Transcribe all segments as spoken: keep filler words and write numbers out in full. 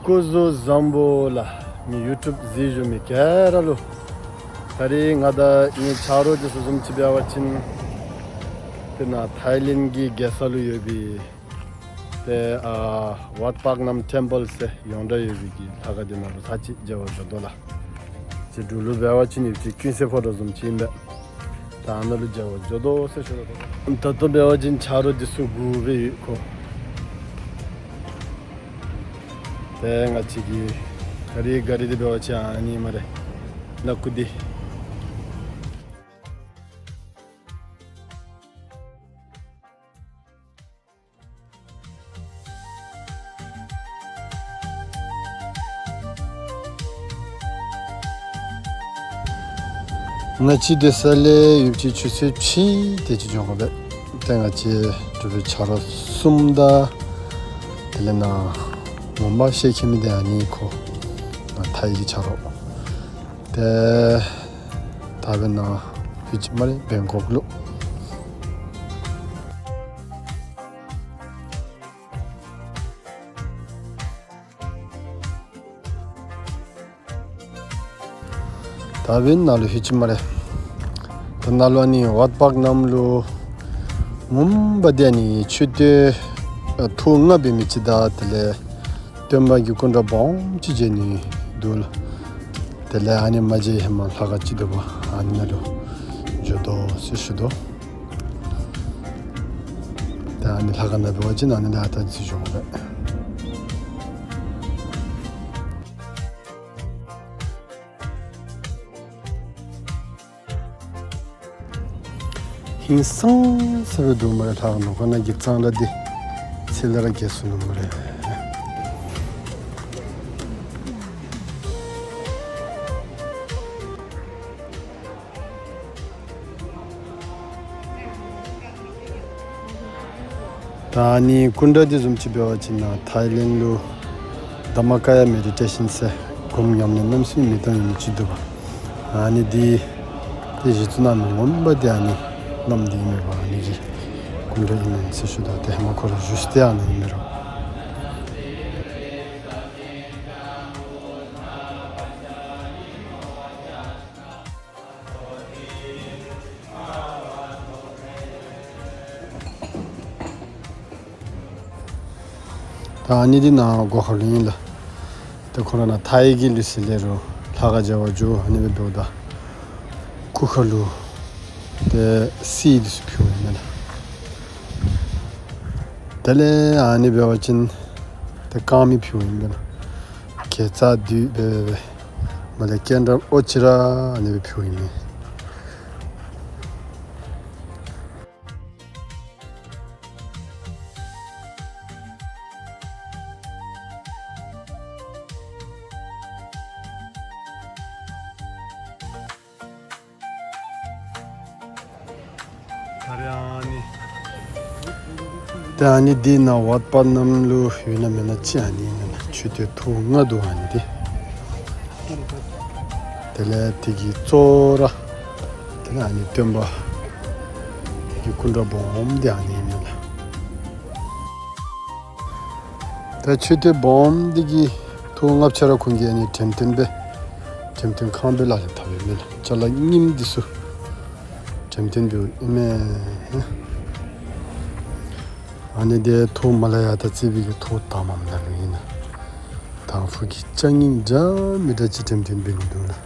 སྐུ་གཟུགས་བཟང་པོ་ལགས། ངེའི་ཡུ་ཊུབ་གཟིགས་བཞུགས་མི་ག་ར་ལུ། ད་རིས་ང་དང་ངེའི་ཆ་རོགས་འདི་ཚུ་བཟུམ་ཅིག་འབད་བ་ཅིན་དེ་ནང་ཐའི་ལེནཌ་གི་རྒྱལ་ས་ལུ་ཡོད་པའི་ཏེ་ཨ་ཝཱཊ་པཱག་ནམ་ཊེམ་པལ་ཟེར་ཡོངས་གྲགས་ཡོད་པའི་གི་ལྷ་ཁང་འདི་ནང་ལུ་ཚར་གཅིག་མཇལ་བར་འགྱོ་དོ་ལགས། ཏེ་འབྲུག་ལུ་འབད་བ་ཅིན་ཡུདཔ་ཅིག་ཀུན་གསལ་ཕོ་བྲང་བཟུམ་ཅིག་ཨིན་པས། ད་ཨ་ནཱ་ལུ་མཇལ་བར་འགྱོ་དོ་ཟེར་ཞུ་དོ། ད་ལྟོ་འབད་བ་ཅིན་ཆ་རོགས་འདི་ཚུ་དགུ་སྦེ་ཡོད་ཁོ། ཏེ་ང་བཅས་ཀྱི་ག་རི་ག་རི་འདི་འབད་བ་ཅིན་ཨ་ནི་སྨ་རེ། ནག་ཀུ་འདི། ང་བཅས་སྡོད་ས་ལས་ཡུདཔ་ཅིག་ཆུ་ཚོད་ཕྱེད་དེ་ཅིག་འགྱོ་དགོ་པས། ཏེ་ང་བཅས་འབྲུག་པའི་ཆ་རོགས་གསུམ་དང་དེ་ལས་ནཱ་ངོ་མ་ཤེས་མཁན་མི་འདི་ཨ་ནི་ཁོ་ཐའི་གི་ཆ་རོགས། ཏེ་ད་འབདན་ནཱ་ཧེ་ཅིག་སྨ་རེ་བེང་ཀོག་ལུ། ད་འབདན་ནཱ་ལུ་ཧེ་ཅིག་སྨ་རེ། ད་ནཱ་ལུ་ཨ་ནི་ཝཱཊ་པཱག་ནམ་ལུ་ངོ་མ་འདི་ཨ་ནི་མཆོད་རྟེན་ཨ་ཐོག་ལྔ་འབད་མི་ཅིག་དང་དེ་ལས་སྟོན་པ་གི་སྐུ་འདྲ་སྦོམ་ཅིག་མཇལ་ནི་འདུག་ལགས། དེ་ལས་ཨ་ནི་མ་མཇལ་ཧེ་མ་ལྷ་ཁང་ཅིག་འདུག་པ། ཨ་ནི་ནང་ལུ་འགྱོ་དོ་ཟེར་ཞུ་དོ། ད་ཨ་ནི་ལྷ་ཁང་ནང་འབད་བ་ཅིན་ཨ་ནི་ལས་ཨ་རྟག་ར་འཛུལ་འགྱོ་དགོ་པས། ཧིང་སངས་ས་སྦེ་འདུག་སྨ་རེ། ལྷ་ཁང་ནང་ཁོ་ན་གི་གཙང་སྦྲ་འདི་ཚེ་ལས་ར་རྒྱས་སོང་ནུག་སྨ་རེ། ད་ཨ་ནི་སྐུ་འདྲ་འདི་བཟུམ་ཅིག་འབད་བ་ཅིན་ནཱ་ཐའི་ལེནཌ་ལུ་དྷརྨ་ཀ་ཡ་མེ་ཌི་ཊེ་ཤཱན་ཟེར་སྒོམ་ཉམས་ལེན་གནམ་མེད་ས་མེད་གནང་ནི་ཅིག་འདུག་པ། ཨ་ནི་འདི་ཏེ་གཞི་བཙུགས་གནང་མི་ངོ་མ་འདི་ཨ་ནི་གནམ་འདི་ཨིན་མས་པ། ཨ་ནི་གི་སྐུ་འདྲ་ཨིན་མས་ཟེར་ཞུ་དོ། ཏེ་ཧེ་མ་ཁོ་ར་བཞུགས་ས་འདི་ཨ་ནི་ཨིན་མས་རོ། ད་ཨ་ནི་འདི་ནཱ་སྒོ་ཁ་ལུ་ཨིན་ལགས། ཏེ་ཁོ་ར་ནཱ་ཐའི་གི་ལུགས་སྲོལ་ལས་རུང་ལྷ་ཁང་མཇལ་བར་འགྱོ་ཨ་ནི་སྦེ་འབདཝ་ད་སྐུ་ཁ་ལུ་ཏེ་གསེར་འདི་ཚུ་ཕུལཝ་ཨིན་མས་ལགས། དེ་ལས་ཨ་ནི་འབད་བ་ཅིན་ཏེ་དཀར་མེ་ཕུལཝ་ཨིན་མས་ལགས། གེ་ཙ་བདུད་འབད་འབད་འབད་མ་ལས་ཀེན་ཌལ་ཨོ་ཅི་ར་ཨ་ནི་སྦེ་ཕུལཝ་ཨིན་མས། ད་རེས་ཨ་ནི་ད་ཨ་ནི་འདི་ནཱ་ཝཱཊ་པཱག་ནམ་ལུ་ཡོད་ན་མེད་ན་ཅིག་ཨ་ནི་ཨིན་ན་མཆོད་རྟེན་ཐོག་ལྔ་འདུག། ཨ་ནི་འདི་དེ་ལས་དེ་གི་གཙོ་བོ་ར་དེ་ལས་ཨ་ནི་སྟོན་པ་དེ་གི་སྐུ་འདྲ་སྦོམ་འདི་ཨ་ནི་ཨིན་ན། ད་མཆོད་རྟེན་སྦོམ་འདི་གི་ཐོག་ལྔ་ཆ་ར་ཁོང་གིས་ཨ་ནི་བྲེམ་སྟོན་སྦེ་བྲེམ་སྟོན་ཁང་སྦེ་ལག་ལེན་འཐབ་ཡོདཔ་མས་ལགས། ཅ་ལ་རྙིངམ་འདི་ཚུ་བྲེམ་སྟོན་འབདཝ་ཨིན་མས། ཨ་ནི་འདི་ཐོག་མར་ལས་ཡར་ད་རྩིས་པའི་གི་ཐོག་དང་པམ་ནང་ལུ་ཨིན་ན། དང་ཕུ་གི་ཅ་རྙིང་འདྲ་མི་འདྲ་ཅིག་བྲེམ་སྟོན་འབད་ནི་འདུག་ལགས།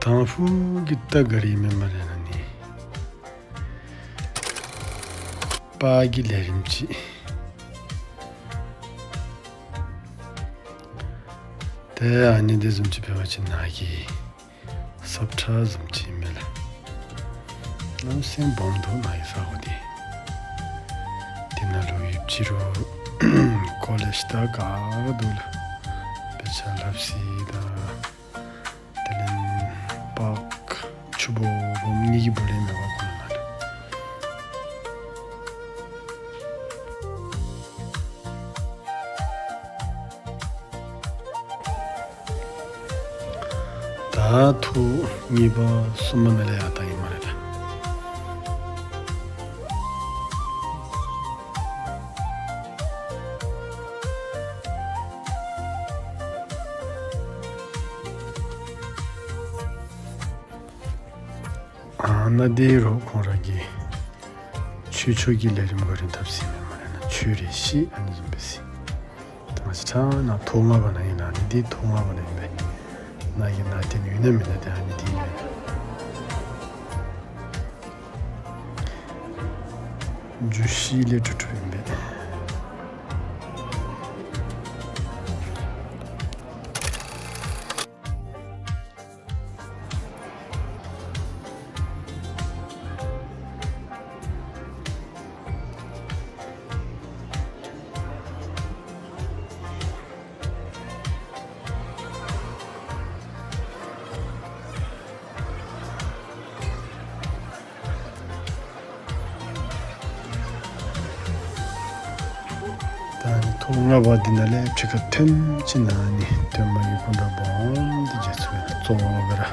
དང་ཕུ་གི་ད་ག་ར་ཨིན་མས་སྨ་རེ་ན་ནི། པར་གྱི་ལས་རིམ་ཅིག། ཏེ་ཨ་ནི་འདི་བཟུམ་ཅིག་འབད་བ་ཅིན་ནཱ་གི་སབ་ཁྲ་བཟུམ་ཅིག་ཨིན་མས་ལགས། གནམ་མེད་ས་མེད་སྦོམ་འདུག་ནཱ་གི་ས་གོ་འདི། འདི་ནང་ལུ་ཡོདཔ་ཅིག་རུང་ཀོ་ལེཇ་དང་ག་ར་འདུག་ལགས། དཔེ་ཆ་ལྷབ་ས་དང་དེ་ལས་པཱརཀ་ཆུ་སྦོམ་སྦོམ་གཉིས་ཀྱི་སྦུག་ལས་མེད་པར་ཁོ་ན་ལུ། ད་ཐོག་གཉིས་པ་གསུམ་པ་ནང་ལས་ཡར་བཏང་ཡི་སྨ་རེ་ལགས། ཨ་ནཱ་འདི་རུང་ཁོང་ར་གིས་ཆོས་ཕྱོགས་ཀྱི་ལས་རིམ་ག་ར་འཐབ་ས་ཨིན་མས་སྨ་རེ་ན། ཆོས་རེ་ཤི་ཨ་ནི་བཟུམ་སྦེ་ཟེར། ད་ང་བཅས་ད་ནཱ་ཐོག་ལྔ་པ་ནང་ཨིན་ལགས། ཨ་ནི་འདི་ཐོག་ལྔ་པ་ནང་ཨིན་པས། ནཱ་གི་ནང་དེ་ནི་ཡོད་ན་མེད་ན་ཏེ་ཨ་ནི་འདི་ཨིན་པས། རྒྱུ་ཤིང་ལས་གྲུབ་གྲུབཔ་ཨིན་པས། ད་ཨ་ནི་ཐོག་ལྔ་པ་འདི་ནང་ལས་ཕྱི་ཁར་ཐོན་ཅི་ན་ཨ་ནི་སྟོན་པ་གི་སྐུ་འདྲ་སྦོམ་འདི་མཇལ་ཚུགས་པས་ལགས། གཙོ་བོ་སྦེ་ར།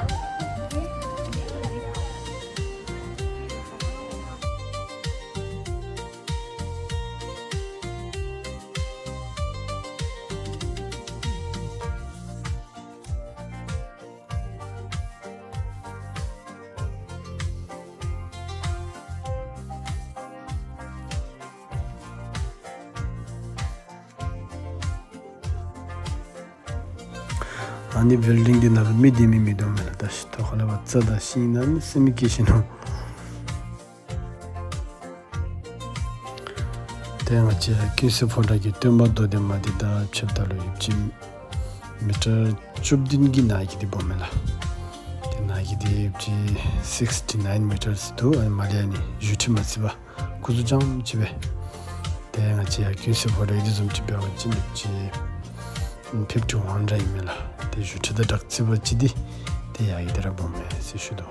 ཨ་ནི་བིལ་ཌིང་འདི་ནང་ལུ་མི་སྡོད་མི་མིན་འདུག་མས་ལགས། ད་ཤི་ཐོག་ཁ་ལས་ཕར་རྩྭ་དང་ཤིང་ནང་མི་སེམས་མི་སྐྱིད་ཤིང་ནུག། ཏེ་ང་བཅས་ཀུན་གསལ་ཕོ་བྲང་གི་སྟོན་པ་རྡོ་སྡེ་མ་འདི་དང་ཕྱདཔ་ད་ལུ་ཡོདཔ་ཅིག་མི་ཊར་བཅུ་བདུན་གྱི་ནང་གི་འདི་སྦོམ་མས་ལགས། ཏེ་ནང་གི་འདི་ཡོདཔ་ཅིག་སིགསི་ཊི་ནའིན་མི་ཊརསི་འདུག། ཨ་ནི་མར་ལས་ཨ་ནི་བཞུགས་ཁྲི་མ་ཚད་པར་སྐུ་གཟུགས་རྐྱངམ་ཅིག་སྦེ། ཏེ་ང་བཅས་ཡར་ཀུན་གསལ་ཕོ་བྲང་འདི་བཟུམ་ཅིག་འབད་བ་ཅིན་ཡོདཔ་ཅིག་ཕིཕ་ཊི་ཝན་ར་ཨིན་མས་ལགས། ཏེ་བཞུགས་ཁྲི་དང་སྦྲགས་ཚད་པ་ཅིག་འདི་ཏེ་ཡར་གྱི་འདི་ར་སྦོམ་མས་ཟེར་ཞུ་དོ།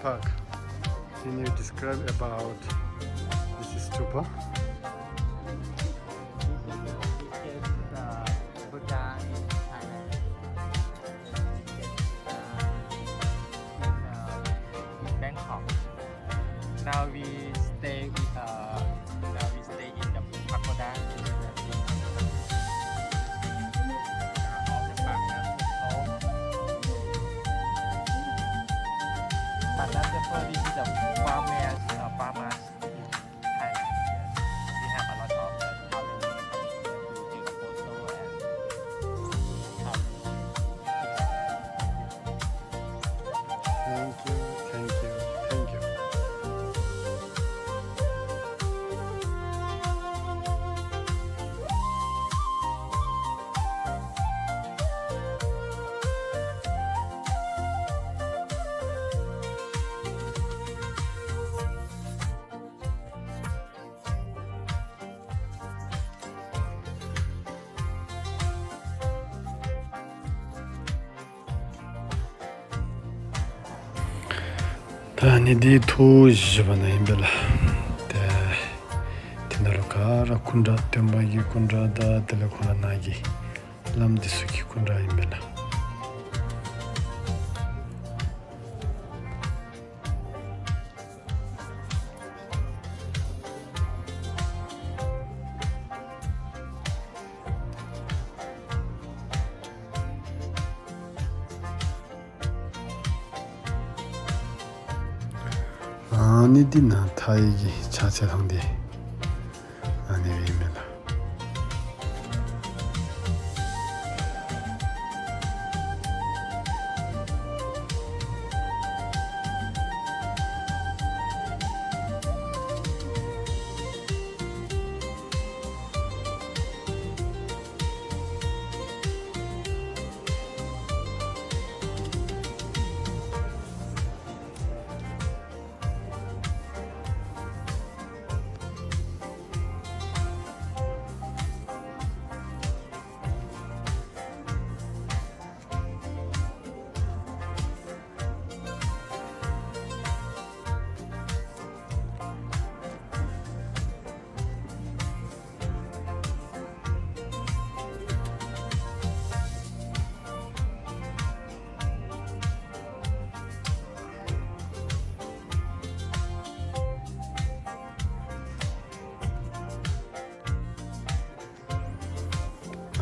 Park. Can you describe about this stupa? This is the biggest, uh, Buddha in Thailand. Uh, in, uh, in Bangkok. Now we stay with, uh, now we stay in the pagoda. Of the Patna Temple. Patna Temple, this is the farmhouse, uh, farmhouse. Hi. Yes. We have a lot of, uh, traveling coming here to take a photo and, uh, thank you, thank you, thank you. ཨ་ནི་འདི་ཐོག་བཞི་པ་ནང་ཨིན་པས་ལགས། ཏེ་དེ་ནང་ལུ་ག་ར་སྐུ་འདྲ་སྟོན་པ་གི་སྐུ་འདྲ་དང་དེ་ལས་ཁོ་ར་ནང་གི་བླམ་འདི་ཚུ་གི་སྐུ་འདྲ་ཨིན་པས་ལགས། ཨ་ནི་འདི་ནཱ་མཐའ་ཡི་གི་ཕྱག་འཚལ་ཐངས་འདི་ཨ་ནི་སྦེ་ཨིན་མས་ལགས།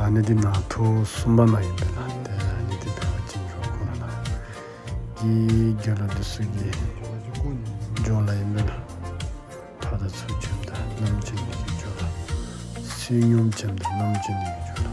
ཨ་ནི་འདི་ནཱ་ཐོག་གསུམ་པ་ནང་ཨིན་པས་ལགས། ཏེ་ཨ་ནི་འདི་འབད་བ་ཅིན་འགྱོ་ཁོ་ར་ལགས། འདི་དགེ་སློང་འདི་ཚུ་གི་ཇོ་ལ་ཨིན་པས་ལགས། ཕར་དང་ཚུར་བྱོནམ་ད་སྣུམ་བྱིན་ནི་གི་ཇོ་ལ། བསོད་སྙོམས་བྱོནམ་ད་སྣུམ་བྱིན་ནི་གི་ཇོ་ལ།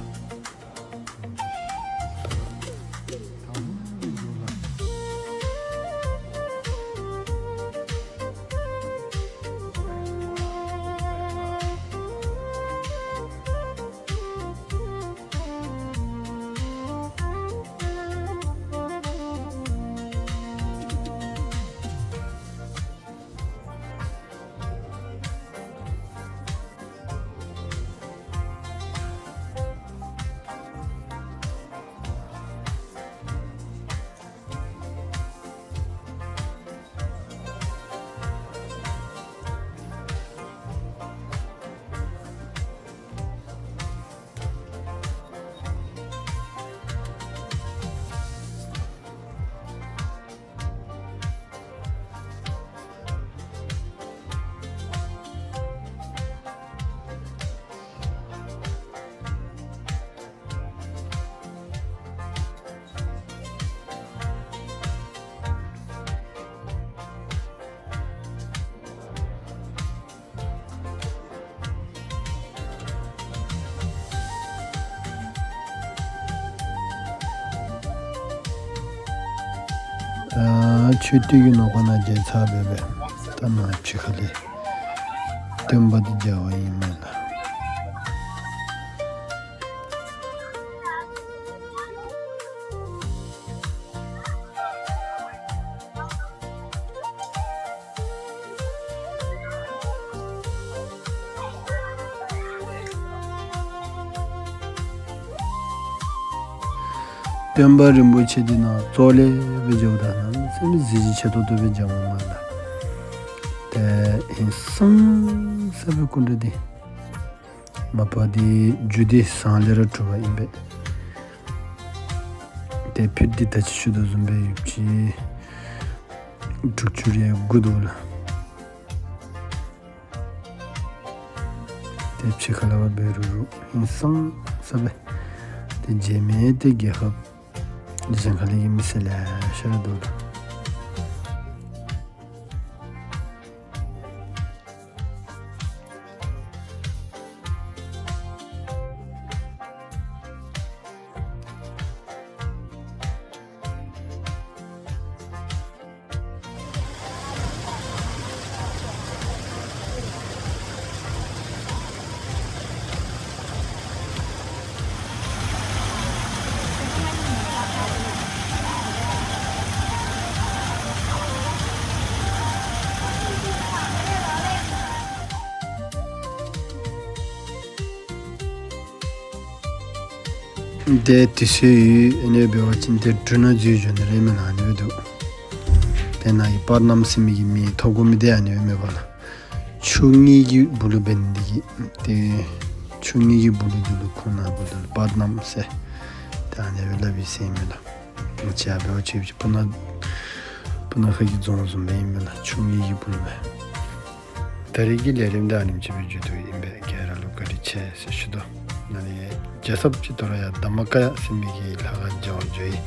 ད་མཆོད་རྟེན་གྱི་ནང་ཁོ་ན་མཇལ་ཚར་སྦེ་སྦེ་ད་ནཱ་ཕྱི་ཁ་ལས་སྟོན་པ་འདི་མཇལ་བར་ཨིན་མས་ལགས། སྟོན་པ་རིན་པོ་ཆེ་འདི་ནཱ་ཙོག་ལེ་སྦེ་མཇལཝ་ད་གནམ་མེད་ས་མེད་གཟི་བརྗིད་ཆེ་ཏོག་ཏོ་སྦེ་མཇལཝ་མས་ལགས། ཏེ་ཧིང་སངས་ས་སྦེ་སྐུ་འདྲ་འདི་མ་པ་འདི་རྒྱུ་འདི་ཟངས་ལས་ར་གྲུབ་པ་ཨིན་པས། ཏེ་ཕིཊ་འདི་ད་ཅི་ཞུ་དོ་བཟུམ་སྦེ་ཡོདཔ་ཅིག་དྲུག་ཅུ་རེ་དགུ་འདུག་ལགས། ཏེ་ཕྱི་ཁ་ལས་འབད་རུང་རུང་ཧིང་སངས་ས་སྦེ། ཏེ་རྗེས་མའི་ཏེ་རྒྱལ་ཁབ་གཞན་ཁ་ལས་ཀྱི་མི་སེར་ལེ་ཤ་ར་འདུག་ལགས། ཏེ་དེ་ཚུ་ཡོད། ཨ་ནི་འབད་བ་ཅིན་ཏེ་འབྲུ་སྣ་འཛུལ་འགྱོ་ནི་རེ་མེན་ན་ཨ་ནི་སྦེ་འདུག། ཏེ་ ཨ་ནཱ་གི་པར་སྣམ་ཟེར་མི་གི་མིང་ཐོབ་དགོ་མི་དེ་ཨ་ནི་ཨིན་མས་པ་ལགས། ཆུ་གཉིས་ཀྱི་སྦུག་ལུ་འབད་ནི་དེ་གིས་ཏེ་ཆུ་གཉིས་ཀྱི་སྦུག་ལུ་འདི་ལུ་ཁོང་ནཱ་སྦུག་ལུ་པར་སྣམ་ཟེར་ཏེ་ཨ་ནི་སྦེ་སླབ་ཨིན་ཟེར་ཨིན་མས་ལགས། ང་བཅས་ཡར་འབད་བ་ཅིན་སྤུ་ན་སྤུ་ན་ཁ་གི་རྫོང་བཟུམ་སྦེ་ཨིན་མས་ལགས། ཆུ་གཉིས་ཀྱི་སྦུག་ལུ་སྦེ། ད་རིས་ཀྱི་ལས་རིམ་འདི་ཨ་ནེམ་ཅིག་སྦེ་མཇུག་བསྡུ་ཨིན་པས། ག་ར་ལུ་བཀའ་དྲིན་ཆེ་ཟེར་ཞུ་དོ། ཨ་ནི་རྒྱལ་ཚབ་ཅིག་ད་རུང་ཡང་དྷརྨ་ཀ་ཡ་ཟེར་མི་གི་ལྷ་ཁང་མཇལ་བར་འགྱོ་ཡི།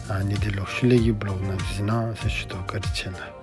ཨ་ནི་འདི་ལོག་ཤུལ་ལས་ཀྱི་བི་ལོག་ནང་གཟིགས་གནང་ཟེར་ཞུ་དོ། བཀའ་དྲིན་ཆེ་ལགས།